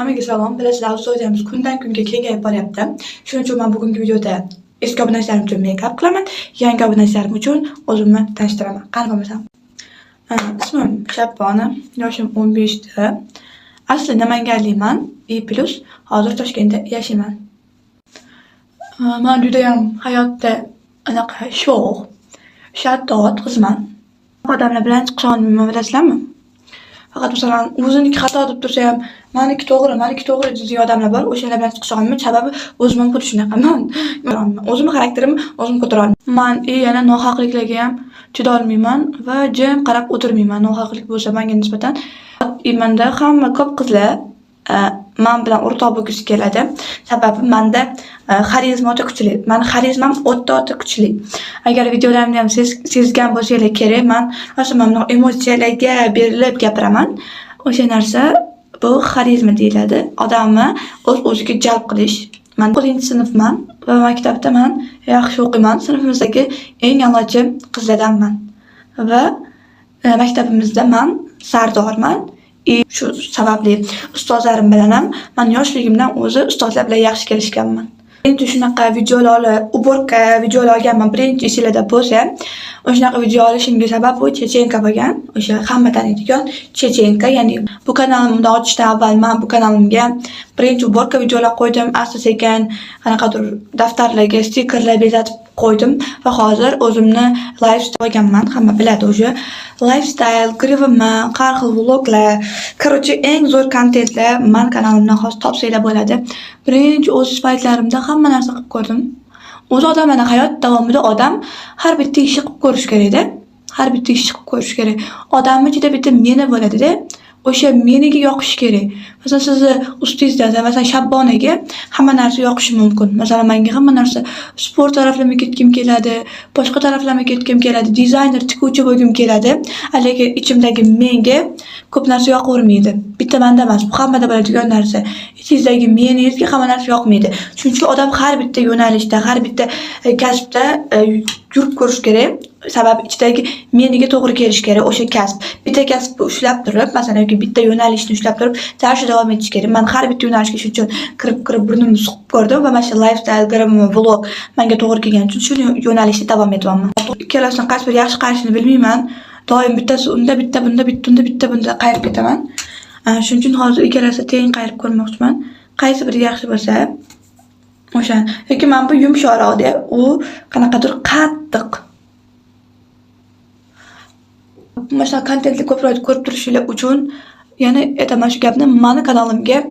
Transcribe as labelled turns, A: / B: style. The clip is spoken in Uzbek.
A: Hammaga salom. Bilasizlar, auditoriyamiz kundan kunga kengayib boryapti. Shuning uchun men bugungi videoda eski obunachilarim uchun make-up qilaman, yangi obunachilarim uchun o'zimni tanishtiraman. Qani bo'lmasam. Ismim Shabbona, yoshim 15 da. Asli namanganlikman и плюс hozir Toshkentda yashayman. Man judayam hayotda anaqa sho'x, shaddod qizman. Odamlar bilan chiqisha olmayman, bilasizlarmi? Faqat, masalan, o'ziniki xato deb tursa ham, maniki to'g'ri, maniki to'g'ri deydigan odamlar bor, o'shalar bilan chiqisha olmayman. Sababi o'zim ham xuddi shunaqaman. O'zimni xarakterimni o'zim ko'tara olmayman. Man и yana nohaqliklarga ham chidolmayman va jim qarab o'tirmayman nohaqlik bo'lsa menga nisbatan. И manda hamma ko'p qizlar man bilan o'rtoq bo'lgisi keladi. Sababi manda xarizma o'ta kuchli. Mani xarizmam o'ta-o'ta kuchli. Agar videolarimni ham sezgan bo'lsanglar kerak, man rosa mana bunaqa emotsiyalarga berilib gapiraman. O'sha narsa, bu xarizma deyiladi. Odamni o'z-o'ziga jalb qilish. Man 9-sinfman va maktabda man yaxshi o'qiyman. Sinfimizdagi eng a'lochi qizlardanman. Va maktabimizda man sardorman. И shu sababli ustozlarim bilan ham man yoshligimdan o'zi ustozlar bilan yaxshi kelishganman. Birinchi shunaqa videolar olib, уборка videolar olganman birinchi esinglarda bo'lsa, o'shanaqa video olishimga sabab bu Chechenka bo'lgan. O'sha hamma taniydigan Chechenka, ya'ni bu kanalimni ochishdan avval man bu kanalimga birinchi уборка videolar qo'ydim. Asta-sekin qanaqadir daftarlarga stikerlar bezatib qo'ydim va hozir o'zimni lifestyle olganman. Hamma biladi уже. Lifestyle, grivimni, har xil vloglar, короче, eng zo'r kontentlar man kanalimdan hozir topsanglar bo'ladi. Birinchi o'sish paytlarimda hamma narsa qilib ko'rdim. O'zi odam, mana, hayot davomida odam har bitta ishni qilib ko'rish kerakda. Har bitta ishni qilib ko'rish kerak. Odamni ichida bitta meni bo'ladida. O'sha meniga yoqishi kerak. Masalan, sizni ustingizda, masalan, Shabbonaga hamma narsa yoqishi mumkin. Masalan, menga hamma narsa, sport taraflama ketgim keladi, boshqa taraflama ketgim keladi, dizayner, tikuvchi bo'lgim keladi. Lekin ichimdagi menga ko'p narsa yoqavermaydi. Bitta manda emas, bu hammada bo'ladigan narsa. Ichingizdagi meningizga hamma narsa yoqmaydi. Shuning uchun odam har bitta yo'nalishda, har bitta kasbda yurib ko'rish kerak. Sababi ichidagi meniga to'g'ri kelishi kerak o'sha kasb. Bitta kasbni ushlab turib, masalan, yoki bitta yo'nalishni ushlab turib, дальше davom etish kerak. Man har bitta yo'nalishga shuning uchun kirib-kirib burnimni suqib ko'rdim va mana shu lifestyle, grim, vlog menga to'g'ri kelgani uchun shu yo'nalishda davom etyapman. Ikkalasini qaysi biri yaxshi qarashini bilmayman. Doim bittasi unda, bitta bunda, bitta unda, bitta bunda qayirib ketaman. Shuning uchun hozir ikkalasi teng qayirib ko'rmoqchiman. Qaysi biri yaxshi bo'lsa, o'sha. Yoki mana bu yumshoqroqda, u qanaqadir qattiq. Mana shunaqa kontentni ko'proq ko'rib turishinglar uchun yana aytaman shu gapni, mani kanalimga